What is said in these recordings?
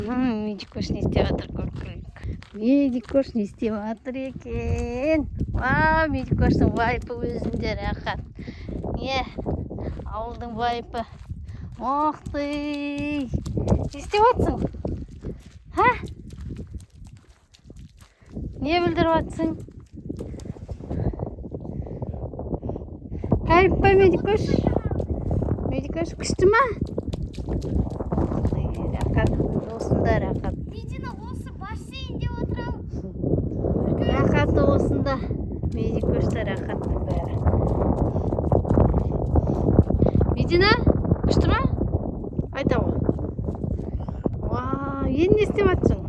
Медикош не істеп жатыр, көріп келейік. Медикош не істеп жатыр екен? Вау, Медикоштың вайпы өзінде рахат. Не, ауылдың вайпы. Ох ты! Не істеп жатсың? Ха? Не білдіріп жатсың? Кайф па, Медикош? Медикош күшті ма? Рахат, осында рахат. Медина осы бассейнде отырамын. Рахаты осында. Медикошта рахаттың бәрі. Медина, күшті ма? Айта ғой. Вау, енді не істеп жатсың?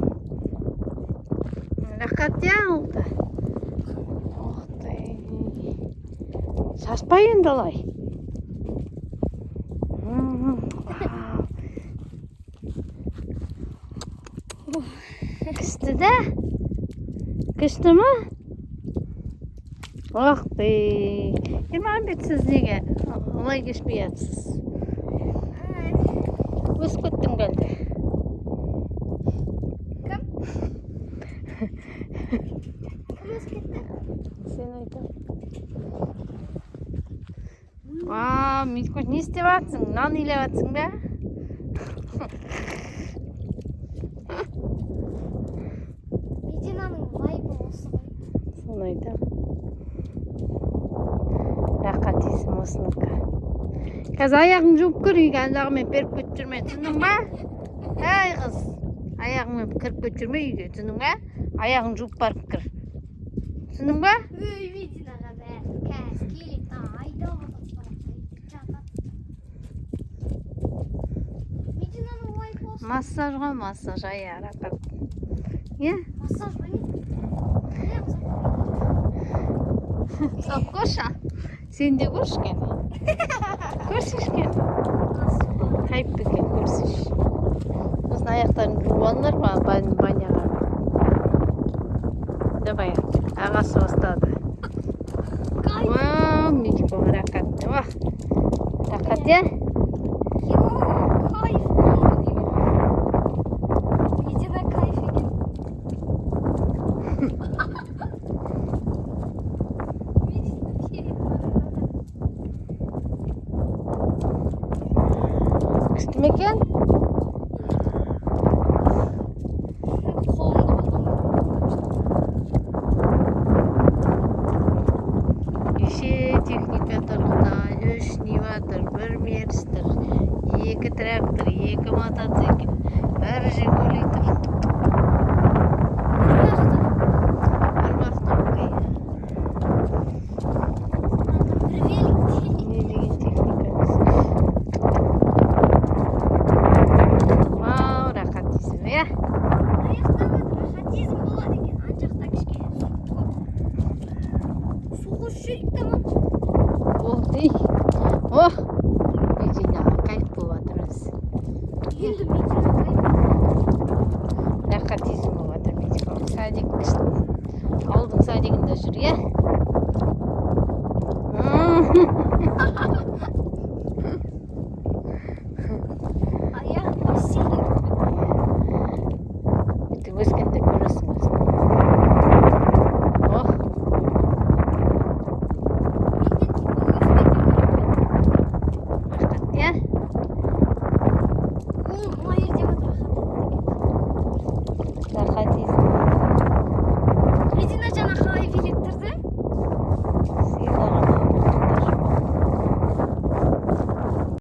Рахат иә ауылда. Ох ты. Шашпа енді олай. Вау. Күшті да? Күшті ма? Ох ты. Ермағанбет, сіз неге олай кешпей жатсыз? Өсіп кеттің бе әлде? Кім? Кім өсіп кетті? Сен айтам. Вау, Медикош, не істеп жатсың? Нан илеп жатсың ба? Мединаның вайбы осы ғой. Соны айтам. Рахат дейсің осынікі. Қазір аяғыңды жуып кір үйге, аяғыңмен беріп кетіп жүрме, түсіндің ба? Әй қыз, аяғыңмен кіріп кетіп жүрме үйге, түсіндің ба? Аяғыңды жуып барып кір. Түсіндің ба? Өй, Мединаға бәрі қазір келеді да айдап отырып жатады. Мединаның вайбы осы. Массаж ғой, массаж, аяқ рахат. Иә? Массаж ба не? Салып көрші. Сен де көрші кәне. Көрші кәне. Кайф екен, көрсеші. Сосын аяқтарын жуып алыңдар баняға. Давай, ағасы бастады. Вау, Медико рахат. Уах, рахат, иә?